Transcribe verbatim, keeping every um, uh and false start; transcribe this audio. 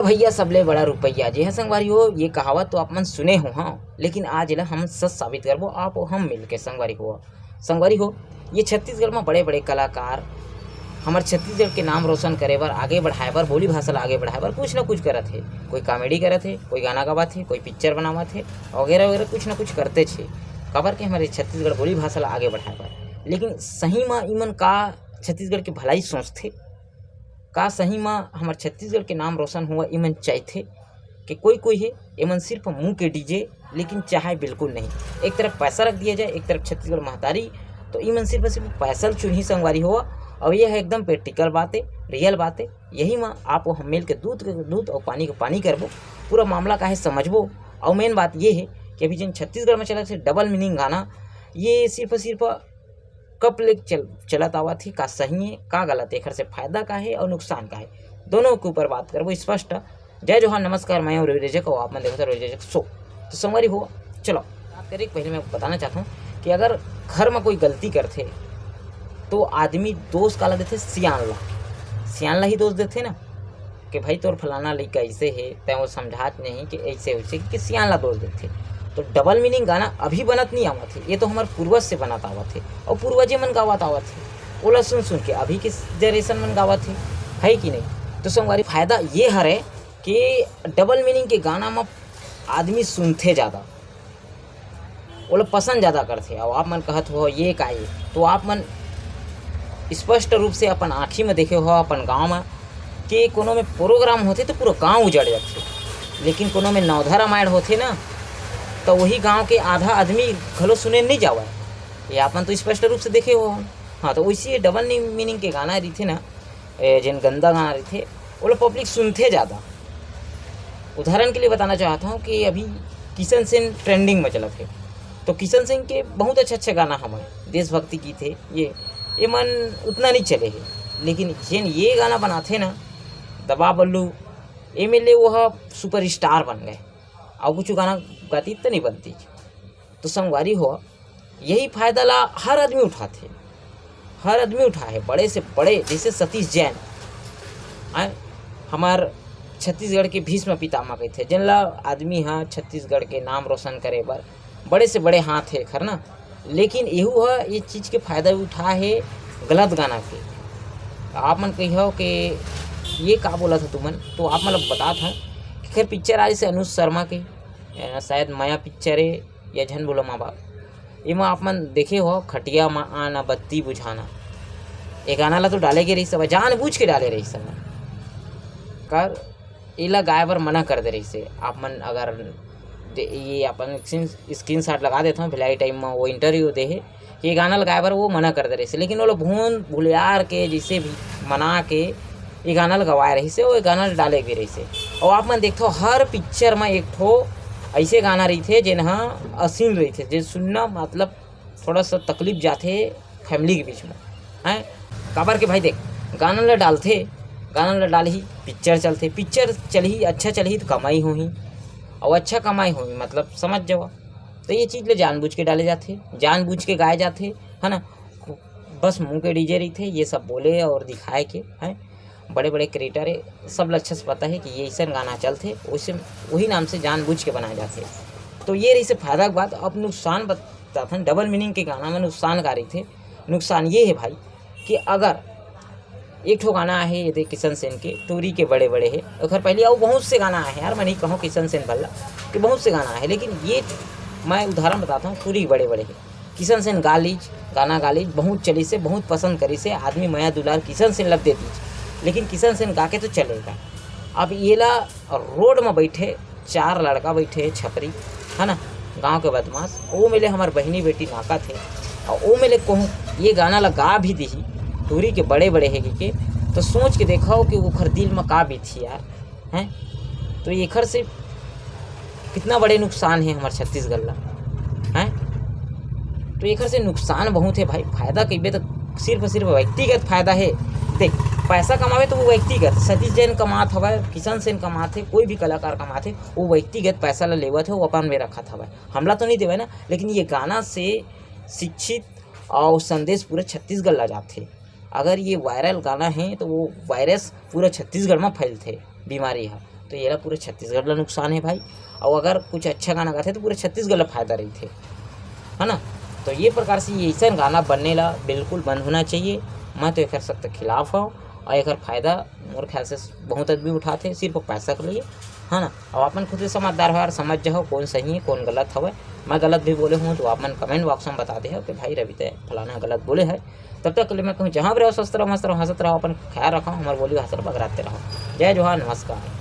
भैया सबले बड़ा रुपया जे है संगवारी हो, ये कहावत तो आप मन सुने हो, हाँ, लेकिन आज एला हम सच साबित करबो, आप अउ हम मिलके संगवारी हो। संगवारी हो, ये छत्तीसगढ़ में बड़े बड़े कलाकार हमर छत्तीसगढ़ के नाम रोशन करे बर, आगे बढ़ाए बर, बोली भाषा ला आगे बढ़ाए बर कुछ ना कुछ करत हे। कोई कॉमेडी करत हे, कोई गाना गावत हे, कोई पिक्चर बनावत हे, वगैरह वगैरह कुछ ना कुछ करते छे, काबर के हमारे छत्तीसगढ़ बोली भाषा ला आगे बढ़ाए बर। लेकिन सही में इमन का छत्तीसगढ़ के भलाई सोचथे? का सही म हमर छत्तीसगढ़ के नाम रोशन होवय, इमन चाहथे कि कोई कोई हे, एमन सिर्फ मुंह के डीजे, लेकिन चाहे बिल्कुल नहीं। एक तरफ पैसा रख दिया जाए, एक तरफ छत्तीसगढ़ महतारी, तो इमन सिर्फ सिर्फ पैसा ल चुनही संगवारी हो। और ये है एकदम प्रैक्टिकल बात है, रियल बात है। यही म आप हम मिल के दूध के दूध और पानी के पानी करबो, पूरा मामला का है समझबो। और मेन बात ये है कि अभी जिन छत्तीसगढ़ में चलत है डबल मीनिंग गाना, ये सिर्फ सिर्फ कब ले चल चलत आवत हे, का सही है, का गलत है, एखर से फायदा का है और नुकसान का है, दोनों के ऊपर बात करबो स्पष्ट। जय जोहार, नमस्कार, मैं हूँ रवि रजक और आप मन देखत हव रवि रजक शो। तो संगवारी हो, चलो बात करें, पहले मैं बताना चाहता हूँ कि अगर घर में कोई गलती करथे तो आदमी दोष काला देथे? सियान ला, सियान ला ही दोष देथे ना कि भाई तोर फलाना लइका ऐसे है, तैं वो समझात नहीं कि ऐसे वैसे, कि सियान ला दोष देथे। तो डबल मीनिंग गाना अभी बनत नहीं आवत है, ये तो हमारे पूर्वज से बनत आवत है और पूर्वजे मन गावत आवत है, ओला सुन सुन के अभी के जनरेशन मन गावत है, है कि नहीं? तो संगवारी फायदा ये हरे कि डबल मीनिंग के गाना में आदमी सुनथे ज़्यादा, ओला पसंद ज़्यादा करथे। और आप मन कहत हो ये का ये, तो आप मन स्पष्ट रूप से अपन आँखी में देखे हो, अपन गांव में कि कोनो में प्रोग्राम होथे तो पूरा गांव उजड़ जाथे, लेकिन कोनो में नवधा रामायण होथे ना, तो वही गांव के आधा आदमी घलो सुने नहीं जावय। ये आप मन तो स्पष्ट रूप से देखे हो। हाँ, तो वैसे डबल मीनिंग के गाना रहिथे ना, ए, जेन गंदा गाना रहिथे, ओला पब्लिक सुनथे ज़्यादा। उदाहरण के लिए बताना चाहता हूँ कि अभी किशन सेन ट्रेंडिंग में चलत है, तो किशन सेन के बहुत अच्छा अच्छा गाना हवय, देशभक्ति गीत है, ये ये मन उतना नहीं चले है। लेकिन जेन ये गाना बनाथे ना, दबा बल्लू, एम एल ए, वो सुपर स्टार बन गए। और कुछ गाना गाती तो नहीं बनती। तो संगवारी हो, यही फायदा ला हर आदमी उठाथे, हर आदमी उठाए, बड़े से बड़े, जैसे सतीश जैन आए, हमार छत्तीसगढ़ के भीष्म पितामह कहथे, जेन ला आदमी हा छत्तीसगढ़ के नाम रोशन करे बर बड़े से बड़े हाथ है खर ना। लेकिन एहू ह ये चीज़ के फायदा उठा है गलत गाना के। आप मन कहियो कि ये का बोलत हो तुमन, तो आप मतलब बतात हूँ कि खैर पिक्चर आए से अनुज शर्मा के, अ, शायद मया पिक्चर है या झन बोलो माँ बाप, एमा आप मन देखे हो खटिया मा आना बत्ती बुझाना, ये गाना ला तो डाले के रही सब, जानबूझ के डाले रही सब। कर एला गाए बर मना कर दे रहिसे। आप मन अगर दे-, ये अपन स्क्रीन, स्क्रीनशॉट लगा देथव, भिलाई टाइम म वो इंटरव्यू दे हे, ये गाना ल गाए बर वो मना कर दे रहिसे, लेकिन ओला भून भुलियार के जैसे भी मना के ये गाना ल गवाए रहिसे, वो गाना ल डाले भी रहिसे। और आप मन देखथव हर पिक्चर म एक ठो ऐसे गाना रहिथे जेन ह असीन रहिथे, जे सुनना मतलब थोड़ा सा तकलीफ जाथे फैमिली के बीच में, हैं? काबर के भाई देख, गाना ल डालथे, गाना ल डालही, पिक्चर चलथे, पिक्चर चलही, अच्छा चलही तो कमाई होही, और अच्छा कमाई होही मतलब समझ जावा। तो ये चीज़ ले जानबूझ के डाले जाथे, जानबूझ के गाए जाथे, है ना? बस मुंह के डीजे रहिथे, ये सब बोले और दिखाए के, हैं? बड़े बड़े क्रिएटर है, सब ल अच्छा से पता है कि ये ऐसन गाना चलथे, वैसे वही नाम से जानबूझ के बनाए जाथे। तो ये रहिसे फायदा के बात। अब नुकसान बताथन, डबल मीनिंग के गाना में नुकसान का रहिथे। नुकसान ये है भाई कि अगर एक ठो गाना आहे ये दे किशन सेन के, टूरी के बड़े बड़े है, ओखर पहले और बहुत से गाना आहे यार, मैं नहीं कहूँ किशन सेन भल्ला कि बहुत से गाना आहे, लेकिन ये मैं उदाहरण बताता हूँ, टूरी के बड़े बड़े है। किशन सेन गा लीज, गाना गा लीज, बहुत चलिसे, बहुत पसंद करिसे, आदमी मया दुलार किशन सेन ला दे दीज, लेकिन किशन सेन गा के तो चलेगा। अब येला रोड में बैठे चार लड़का बैठे हे छपरी, है ना, गांव के बदमाश, वो मेले हमार बहिनी बेटी नाकत हे, और वो मेले कहूँ ये गाना ला गा भी दीही, टूरी के बड़े बड़े हे के, तो सोच के देखो कि ओखर दिल में का बीती यार, हैं? तो एखर से कितना बड़े नुकसान है हमार छत्तीसगढ़ ला, हैं? तो एखर से नुकसान बहुत है भाई। फायदा कहिबे तो सिर्फ सिर्फ व्यक्तिगत फायदा है। देख, पैसा कमावे तो वो व्यक्तिगत, सतीश जैन कमात हवय, किशन सेन कमात है, कोई भी कलाकार कमात है, वो व्यक्तिगत पैसा ला लेवत है, वो अपन में रखत हवय, हमला तो नहीं देवे ना। लेकिन ये गाना से शिक्षित और संदेश पूरे छत्तीसगढ़ ला जाथे। अगर ये वायरल गाना है तो वो वायरस पूरा छत्तीसगढ़ में फैलथे बीमारी ह। तो येला पूरे छत्तीसगढ़ ला नुकसान हे भाई। अउ अगर कुछ अच्छा गाना गाथे तो पूरे छत्तीसगढ़ ला फायदा रहिथे, है ना? तो ये प्रकार से ये ऐसा गाना बनने ला बिल्कुल बंद होना चाहिए। मैं तो एकर सख्त खिलाफ हूँ और एकर फायदा मोर ख्याल से बहुत आदमी उठाथे सिर्फ पैसा के लिए, है ना? अब अपन खुद से समझदार हो यार, समझ जाओ कौन सही है कौन गलत हवे। मैं गलत भी बोले हूँ तो आप मन कमेंट बॉक्स में बता दे हो कि भाई रवि ते फलाना गलत बोले है। तब तक के लिए मैं कहूँ जहाँ भी रहो स्वस्थ रहो मस्त रहो हंसत रहो अपन ख्याल रखो हमारे बोली भाषा बगराते रहो। जय जोहार, नमस्कार।